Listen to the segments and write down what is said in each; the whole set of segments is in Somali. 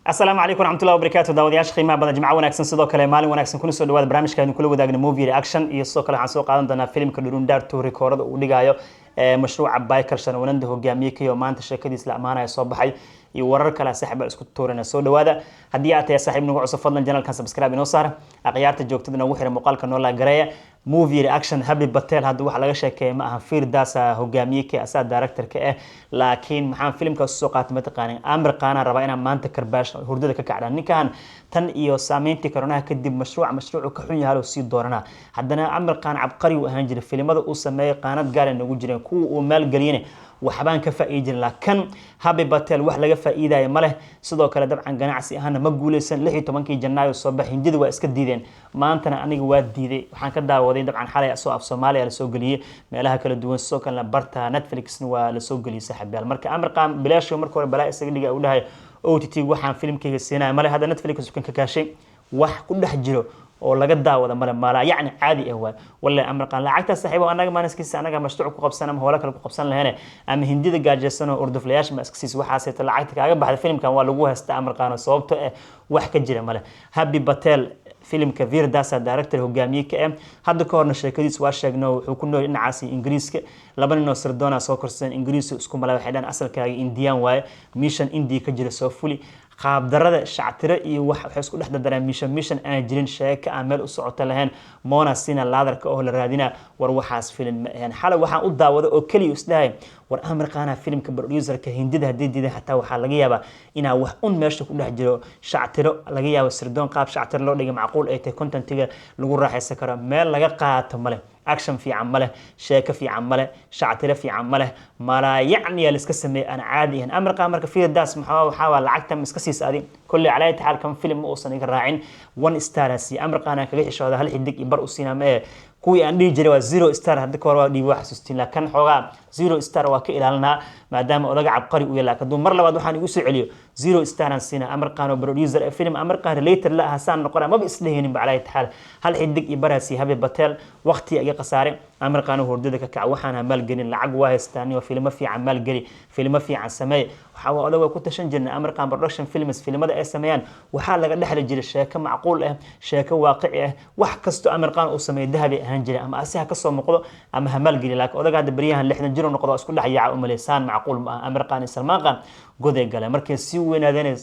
Asalaamu calaykum waraxmatullahi wabarakaatu. Daawadayaasha qiimaha badan, jimco wanaagsan, sidoo kale maalin wanaagsan. Kuna soo dhawaada barnaamijka aynu kula wadaagna movie reaction iyo sidoo kale waxaan soo qaadan doonaa filimka Dhurandhar 2, rikoorada uu dhigayo ee mashruuca Biker Sharwanand hogaamiye kayo maanta sheekadiis la amaanaya soo baxay iyo warar kale. Saaxiib baa isku tuurana, soo dhawaada. Haddii aad tahay saaxiib nagu cusub, fadlan channelkan subscribe inoo saar. Akhyaarta joogtada noogu xira, muuqaalka noo gareeya. Movie reaction: Happy Patel hadda waxa laga sheekeeyay ma aha, Vir Das hogaamiye ka asaa director-ka ah, laakiin maxaan filimkaas soo qaatay mataqaanin? Aamir Khan rabaa inaan maanta karbaash hurdada ka kacdaan. Ninkan tan iyo saameyntii koronaha kadib mashruucu ka xun yahay sii dooranaa. Haddana Aamir Khan cabqari uu ahaan jiray, filimada uu sameeyay qaanad gaar ay noogu jireen, kuwa uu maalgeliyana waxbaan ka faa'iidi jirin. Laakiin Happy Patel wax laga faa'iidaya ma leh. Sidoo kale dabcan ganacsi ahaana ma guuleysan. 16-kii Janaayo soo bax, Hindida waa iska diideen, maantana aniga waa diiday. Waxaan ka daawaday dabcan xalay soo af Soomaaliya lasoo geliyey meelaha kala duwan, sidoo kalena barta Netflixna waa lasoo geliyey, saaxiibayaal. Marka Aamir Khan bilaasho marka hore balaa isaga dhigay, uu dhahay OTT waxaan filimkayga siinaya male. Hadda Netflix kan ka kaashay wax ku dhex jiro oo laga daawada male, maala yacni caadi ah waay. Wallahi Aamir Khan lacagta, saaxiibo, annaga maaniskiisa annaga mashruuc ku qabsan ama howlo kale ku qabsan lahayne ama Hindida gaajaysan oo urduflayaasha ma iska siisa. Waxaasayta lacagta kaaga baxda filimkan waa lagu haystaa, Aamir Khan, sababto eh wax ka jira male. Happy Patel filimka Vir Das director hogaamiye ka ah. Hadda ka horna sheekadiis waa sheegno. Wuxuu ku nool dhinacaasi Ingiriiska, laba nin oo sirdoona soo korsadeen, Ingiriisu isku malay. Waxay dhahan asalkaaga Indian waaye, mission India ka jira soo fuli. Qaabdarada shactiro iyo wax waxay isku dhex dardareen, mission aan jirin, sheeko aan meel u socota lahayn, Mona Sina laadarka oo la raadina. War waxaas filin ma ahayn. Xalay waxaan u daawada oo keliya isdhahay, war Aamir Khana filimka producerka, Hindida haddii diidan xataa waxaa laga yaabaa inaa wax un meesha ku dhex jiro, shactiro laga yaabo, sirdoon qaab shactiro loo dhigay macquul ay tahay, contentiga lagu raaxaysan karo. Meel laga qaato male, action fiican ma leh, sheeko fiican ma leh, shactiro fiican ma leh, malaa yacni yaa la iska sameeyey aan caadi ahayn. Aamir Khan marka Vir Das maxaa waxaa waa lacagta ma iska siisa adi? Kolley calaa taxaal kan film ma uusan iga raacin. One star ha siiye. Aamir Khan aan kaga xishooda, hal xidig iyo bar u siina ma ee kuwii aan dhihi jiray waa zero star. Hadda ka hor waa dhiibi, waa xasuustiin, laakiin xoogaa zero star waa ka ilaalinaa maadaama odaga cabqari uu yahay. Laakiin hadduu mar labaad waxaan igu soo celiyo, zero star aan siina. Aamir Khan oo producer ee film Aamir Khan related la ah saan noqona maba isdhehaynin ba. Calaa taxaal hal xidig iyo bar ha siiye Happy Patel. Waqti iga khasaare. Aamir Khan oo hurdada ka kaca, waxaan maalgelin lacag waa haystaan oo filmo fiican maalgeli, filmo fiican sameey. Waxaa waa odaga ku tashan jirnay Aamir Khan Production Films. Filimada ay sameeyaan waxaa laga dhexli jiray sheeko macquul ah, sheeko waaqici ah. Wax kasto Aamir Khan uu sameeyo dahabi ahaan jiray, ama asi ha kasoo muuqdo ama ha maalgeli. Laakiin odaga hadda beryahan 60 jir uu noqdo, isku dhex yaaca umaleysaan, macquul ma aha. Aamir Khan iyo Salmaan Khan goday gale markay sii weynaadeen,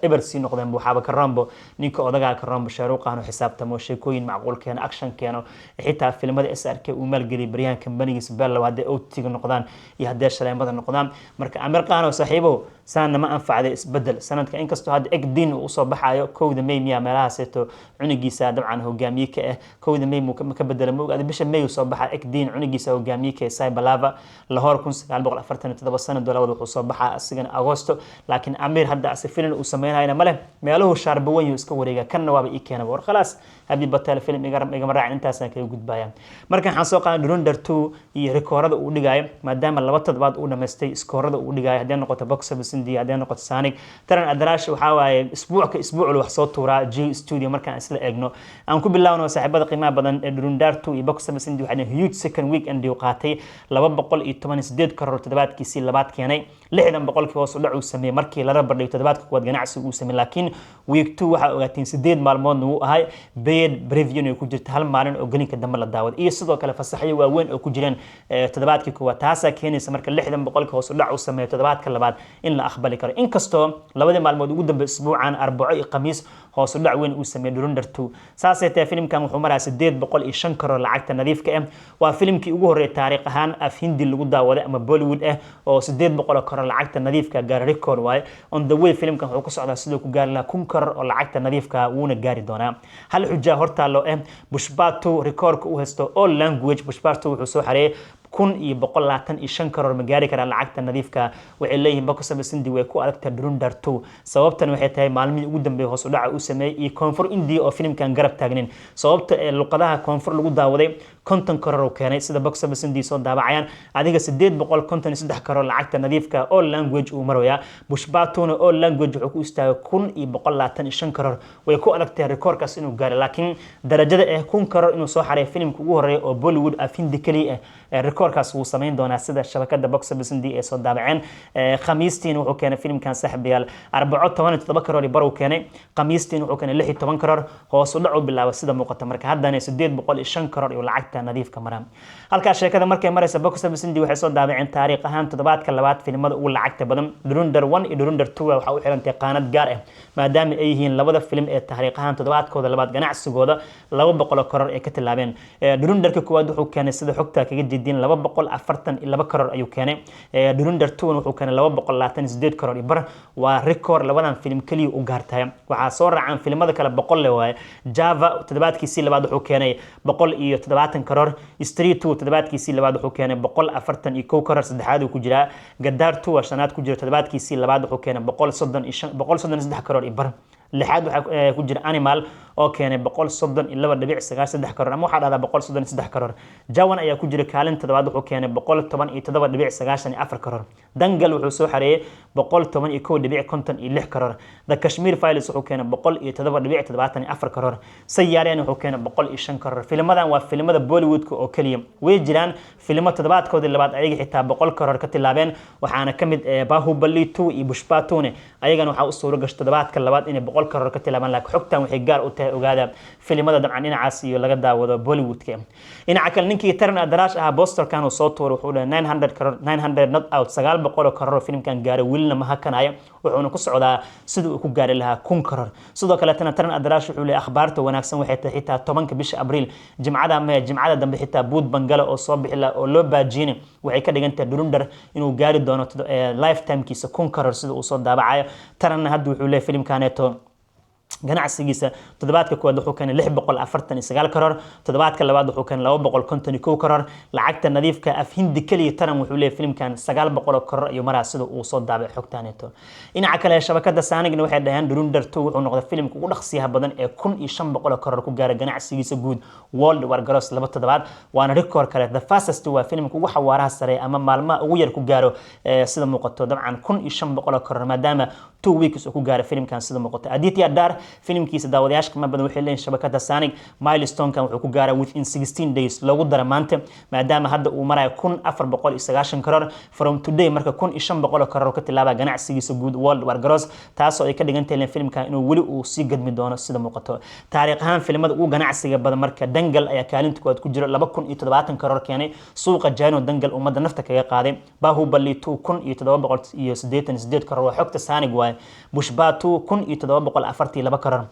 eber sii noqdeen. Waxaaba ka rambo ninka odagaa, ka rambo Shah Rukh Khan oo xisaabtamo, sheekooyin macquul keeno, action keeno. Xitaa filimada SRK uu maalgeliyay baryahan kambanigiisa Bellow, hadday OTT-ga noqdaan iyo hadday shaleemada noqdaan. Marka Aamir Khan oo saaxiibow saanna ma anfacday, isbedel sanadka. Inkastoo hadda Ek Din uu usoo baxayo 1-da May miya meelahaaseeto, cunugiisa dabcan hogaamiye ka ah. 1-da May muu ka bedela ma ogaada, bisha May uu soo baxa Ek Din, cunugiisa hogaamiye ka ah. Sai Balava Lahore 1947 sanad labada wuxuu soo baxaa asigana Agosto. Laakiin Aamir hadda ase filin uu sameynayna male, meeluhu shaarbawan yuu iska wareega, kanna waaba ii keenaba. War khalaas, Happy Patel film igama raacin, intaasaan kaga gudbaya. Marka waxaan soo qaadan Dhurandhar 2 iyo rikoorada uu dhigayo, maadaama 2 toddobaad uu dhamaystay, iskoorada uu dhigayo, haddii noqoto box office India, haddii noqoto Sonic Taran Adaraash. Waxaa waaye isbuucka isbuuc wax soo tuuraa Jio Studio. Markaan isla eegno, aan ku bilaawno, saaxiibada qiimaha badan ee Dhurandhar 2 iyo box office India, waxaa huge second weekend uu qaatay 218 crore toddobaadkiisii labaad keenay. 60% hoos u dhac uu sameeyey markii lala bardhigo toddobaadka kuwaad ganacsiga uu sameeyey. Laakiin week 2 waxaa ogaateen 8 maalmoodna wuu ahay, paid preview ay ku jirta, hal maalin oo gelinka dambe la daawada, iyo sidoo kale fasaxyo waaweyn oo ku jireen toddobaadkii koowaad. Taasaa keenaysa marka 60% hoos u dhac uu sameeyo toddobaadka labaad in la aqbali karo, inkastoo labadii maalmood ugu dambe isbuucan, Arbaco iyo Khamiis, hoos u dhac weyn uu sameeyey Dhurandhar 2. Saasay tahay filimkan wuxuu maraa 805 crore lacagta nadiifka ah. Waa filimkii ugu horreeyay taariikh ahaan af Hindi lagu daawaday ama Bollywood ah oo 800 crore lacagta nadiifka gaara, record waaye. On the way filimkan wuxuu ku socdaa sidoo ku gaari lahaa 1000 crore oo lacagta nadiifka, wuuna gaari doonaa. Hal xujaa hortaallo ah Pushpa 2, recordka uu haysto all language. Pushpa 2 wuxuu soo xareeyay 1125 crore. Ma gaari karaa lacagta nadiifka? Waxay leeyihiin box office India way ku adagtahay Dhurandhar 2. Sababtan waxay tahay maalmihii ugu dambeeyay hoos u dhaca uu sameeyey iyo Koonfur India oo filimkan garab taagnin. Sababta ee luqadaha koonfur lagu daawaday 50 crore uu keenay, sida box office India soo daabacayaan. Adiga 853 crore lacagta nadiifka all language uu marayaa. Pushpa 2-na all language wuxuu ku istaagay 1125 crore. Way ku adagtahay recordkaas inuu gaaro, laakiin darajada eh 1000 crore inuu soo xareeyo filimka ugu horeeya oo Bollywood af Hindi kaliya ah. Rikoorkaas wuu samayn doonaa, sida shabakada Box Office India ay soo daabaceen. Khamiistiin wuxuu keenay filimkan, saaxiibayaal, Arbaco 17 karoor bar uu keenay. Khamiistiin wuxuu keenay 16 karoor. Hoos u dhac u bilaaba sida muuqata. Marka haddana 805 karoor iyo lacagta nadiifka maraa. Halkaas sheekada markay maraysa, Box Office India waxay soo daabaceen taariikh ahaan toddobaadka labaad filimada ugu lacagta badan. Dhurandhar 1 iyo Dhurandhar 2 waxaa u xirantay qaanad gaar ah, maadaama ay yihiin labada filim ee taariikh ahaan toddobaadkooda labaad ganacsigooda 200 karoor ay ka tilaabeen. Dhurandharka koowaad wuxuu keenay, sida xogta kaga jeedin, 242 karoor ayuu keenay. Dhurandhar 2 wuxuu keenay 228 karoor iyo bar. Waa record labadan filim keliya u gaartahay. Waxaa soo raacaan filimada kale 100 le waaye. Chhaava toddobaadkiisii labaad wuxuu keenay 170 karoor. Stree 2 toddobaadkiisii labaad wuxuu keenay 141 karoor, saddexaad uu ku jiraa. Gadar 2 waa shanaad ku jira, toddobaadkiisii labaad wuxuu keenay 135, 133 karoor iyo bar. Lixaad waxaa ku jira Animal oo keenay 132.93 karoor, ama waxaa dhahdaa 133 karoor. Jawan ayaa ku jira kaalin toddobaad, wuxuu keenay 117.94 karoor. Dangal wuxuu soo xareeyay 111.56 karoor. The Kashmir Files wuxuu keenay 107.74 karoor. Saiyaara wuxuu keenay 105 karoor. Filmadan waa filimada Bollywoodka oo keliya. Way jiraan filimo toddobaadkoodii labaad ayaga xitaa 100 karoor ka tilaabeen, waxaana ka mid Bahubali 2 iyo Pushpa 2. Ayagana waxaa u suuro gashay toddobaadka labaad inay 100 karoor ka tilaabaan, laakiin xogtan waxay gaar u tahay, ogaada, filimada dabcan dhinacaas iyo laga daawado Bollywoodka. Dhinaca kale, ninkii Taran Adarsh ahaa posterkan uu soo tuuray, wuxuu dhahay 900 karoor, 900 not out, 900 karoor filimkan gaaray, welina ma hakanayo, wuxuuna ku socdaa sidii uu ku gaari lahaa 1000 karoor. Sidoo kaleetana Taran Adarsh wuxuu leeyahay akhbaarta wanaagsan waxay tahay xitaa 10-ka bisha Abriil, Jimcada ama Jimcada dambe, xitaa Bhoot Bangla oo soo bixi laha oo loo baajiyeen, waxay ka dhigan tahay Dhurandhar inuu gaari doono lifetimekiisa 1000 karoor, sida uu soo daabacayo. Taranna hadda wuxuu leeyahay filimkaneeto ganacsigiisa toddobaadka koowaad wuxuu keenay 649 karoor, toddobaadka labaad wuxuu keenay 251 karoor. Lacagta nadiifka af Hindi keliya Taran wuxuu leeyahay filimkan 900 karoor iyo maraa, sida uu soo daabay xogtaaneeto. Dhinaca kale, shabakada Saanigna waxay dhaheen Dhurandhar 2 wuxuu noqday filimka ugu dhaqsiyaha badan ee 1500 karoor ku gaara ganacsigiisa guud worldwide gross 2 toddobaad, waana record kale. The fastest waa filimka ugu xawaaraha sare ama maalmaha ugu yar ku gaaro, sida muuqato, dabcan 1500 karoor, maadaama 2 weeks uu ku gaaray filimkan, sida muuqato. Aditya Dhar filimkiisa, daawadayaasha qiimo badan, waxay leeyihin shabakada Saanig milestonekan wuxuu ku gaaray within 16 days loogu dara maanta, maadaama hadda uu marayo 1490 karoor from today. Marka 1500 karoor ka tilaaba ganacsigiisa guud worldwide gross, taasoo ay ka dhigan tahay filimkan inuu weli uu sii gadmi doono, sida muuqato. Taariikh ahaan filimada ugu ganacsiga badan, marka Dangal ayaa kaalinta koowaad ku jira, 2070 karoor keenay suuqa China. Dangal ummadda nafta kaga qaaday. Bahubali 2 1788 karoor, waa xogta Saanig waaye. Pushpa 2 1742 karoor.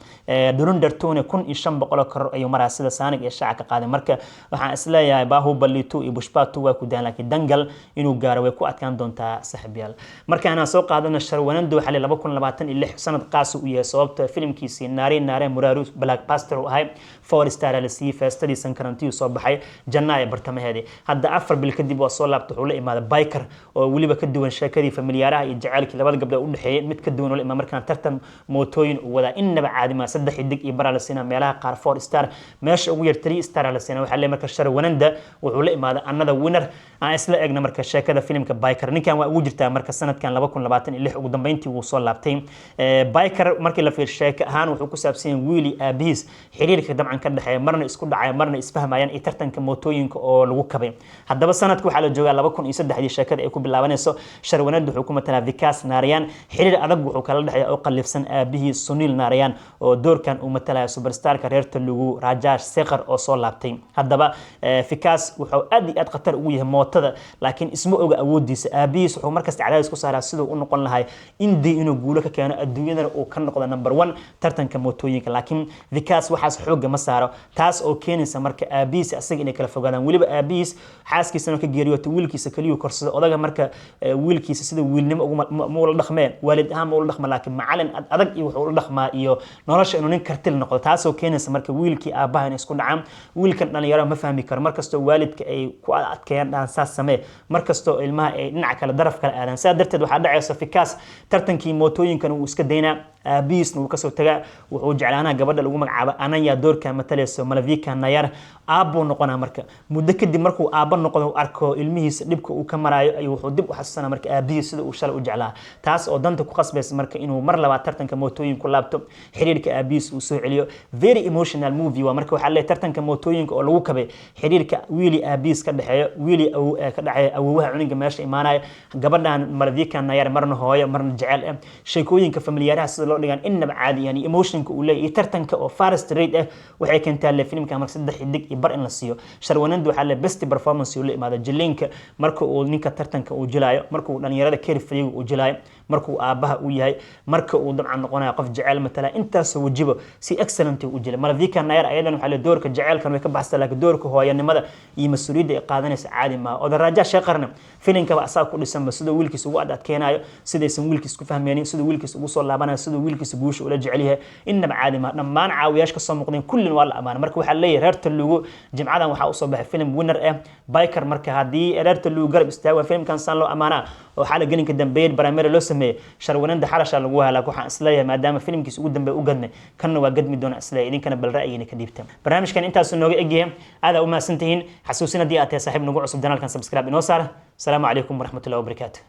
Dhurandhar 2 1500 karoor ayuu maraa, sida Saanig ee shaaca ka qaaday. Marka waxaan isleeyahay Bahubali 2 iyo Pushpa 2 waa ku daan, laakiin Dangal inuu gaaro way ku adkaan doontaa, saaxiibyaal. Markaan soo qaadano Sharwanand, waxaa 2026 sanad qaas u yahay, sababta filimkiisii Nari Nara Murari blockbuster uu ahay, four star la siiyey. Feestadii Sankrantiyu soo baxay Janaayo bartamaheedii. Hadda 4 bil kadib waa soo laabtay, wuxuu la imaaday Biker oo weliba ka duwan sheekadii familiyaaraha iyo jaceylkii labada gabdhood u dhexeeyay, mid ka duwan ula imaa. Markaan tartan mootooyin uu wadaa, innaba caadi maa. Saddex xidig iyo baraa la siinaa, meelaha qaar four star, meesha ugu yar three star la siinaa. Waxaa leeyahay marka Sharwananda wuxuu la imaaday another winner. Aan isla egna marka sheekada filimka Biker. Ninkan waa ugu jirtaa marka sanadkan 2026 ugu dambeyntii wuu soo laabtay. Biker markii la fiir sheeko ahaan wuxuu ku saabsan yahay wiili aabihiis xiriirka dabcan ka dhexeeya, marna isku dhacaya, marna isfahmayaan, iyo tartanka mootooyinka oo lagu kabay. Haddaba sanadka waxaa la joogaa 2003-dii sheekada ay ku bilaabanayso. Sharwanand wuxuu ku matalaa Vikas Narayan. Xiriir adag wuxuu kala dhexeeya oo qallifsan aabihii Sunil Narayan, oo doorkan uu matalaya superstarka reer Telugu Rajesh Sekhar oo soo laabtay. Haddaba Vikas wuxuu aad iyo aad khatar ugu yahay mootada, laakiin isma oga awoodiisa. Aabihiis wuxuu markasta cadaadis ku saaraa siduu u noqon lahay Indi inuu guulo ka keeno, adduunyadana uu ka noqdo number one tartanka mootooyinka, laakiin Vikas waxaas xoogga ma saaro, taas oo keenaysa marka aabihiis asaga inay kala fogaadaan. Weliba aabihiis xaaskiisana ka geeriyoota, wiilkiisa keliyuu korsada odaga. Marka wiilkiisa sida wiilnimo ma ula dhaqmee, waalid ahaan ma ula dhaqma, laakiin macalin adag iyo wuxuu ula dhaqmaa iyo nolosha inuu nin kartil noqdo, taasoo keenaysa marka wiilkii aabbaha inay isku dhacaan. Wiilkan dhalinyaro ma fahmi karo markastoo waalidka ay ku adkeeyaan, dhahan saas samee, markastoo ilmaha ay dhinaca kale daraf kale aadaan. Sidaa darteed waxaa dhacaysa Vikas tartankii mootooyinkan wuu iska daynaa, aabihiisna wuu kasoo tagaa. Wuxuu jeclaanaa gabadha lagu magacaabo Ananya, doorka matalayso Malavika Nayar. Aabbuu noqonaa marka muddo kadib. Markuu aabbo noqdo, arko ilmihiisa dhibka uu ka maraayo, ayuu wuxuu dib u xasuusanaa marka aabihiis sida uu shalay u jeclaa, taas oo danta ku qasbaysa. qasbaysa marka inuu mar labaad tartanka mootooyin ku laabto, xiriirka aabihiis uu soo celiyo. Very emotional movie waa. Marka waxaa leeyahay tartanka mootooyinka oo lagu kabay xiriirka wiili aabihiis ka dhexeeyo, wiili ka dhexeeya awowaha cunuga meesha imaanaya, gabadhan Malavika Nair, marna hooyo marna jecel ah, sheekooyinka familiyaaraha sida loo dhigaan innaba caadi, yani emotionka uu leeyahay iyo tartanka oo fast rate ah waxay keentaa le filimka marka 3.5 xidig in la siiyo. Sharwanand waxaa le best performance uu la imaada jiliinka, marka uu ninka tartanka uu jilaayo, marka uu dhalinyarada carefree uu jilaayo, marka uu aabbaha uu yahay, marka uu dabcan noqonayo qof jecel matala, intaasoo wajibo si excellent u jilay. Malavika Nair ayadan waxaa le doorka jaceylkan way ka baxsata, laakiin doorka hooyanimada iyo mas-uuliyadda ay qaadanaysa caadi maaha. Odaraja Sheekharna filinkaba asaga ku dhisanba, siduu wiilkiisa ugu ad adkeenayo, sidaysan wiilkiis ku fahmeynin, siduu wiilkiisa ugu soo laabanayo, siduu wiilkiisa guusha ula jecel yahay, innaba caadi maaha. Dhammaan caawiyaasha kasoo muuqdeen kullin waa la amaanay. Marka waxaa leeyahay reer Telugu jimcadan waxaa usoo baxay film winner ah, Biker. Marka haddii reer Telugu garab istaago filimkan saan loo amaanaa oo xala gelinka dambeeyay premiere loo sameeyey, Sharwananda xarasha lagu helaa. Waxaan isleeyahay maadaama filimkiisa ugu dambeeya u gadnay, kanna waa gadmi doona isleeyahay. Idinkana bal ra'yigiina ka dhiibta. Barnaamijkan intaasuu nooga egyahay. Aad u mahadsantihiin. Xasuusin, haddii aad tahay saaxiib nagu cusub channelkan, subscribe inoo saara. Asalaamu calaykum waraxmatullahi wabarakaatu.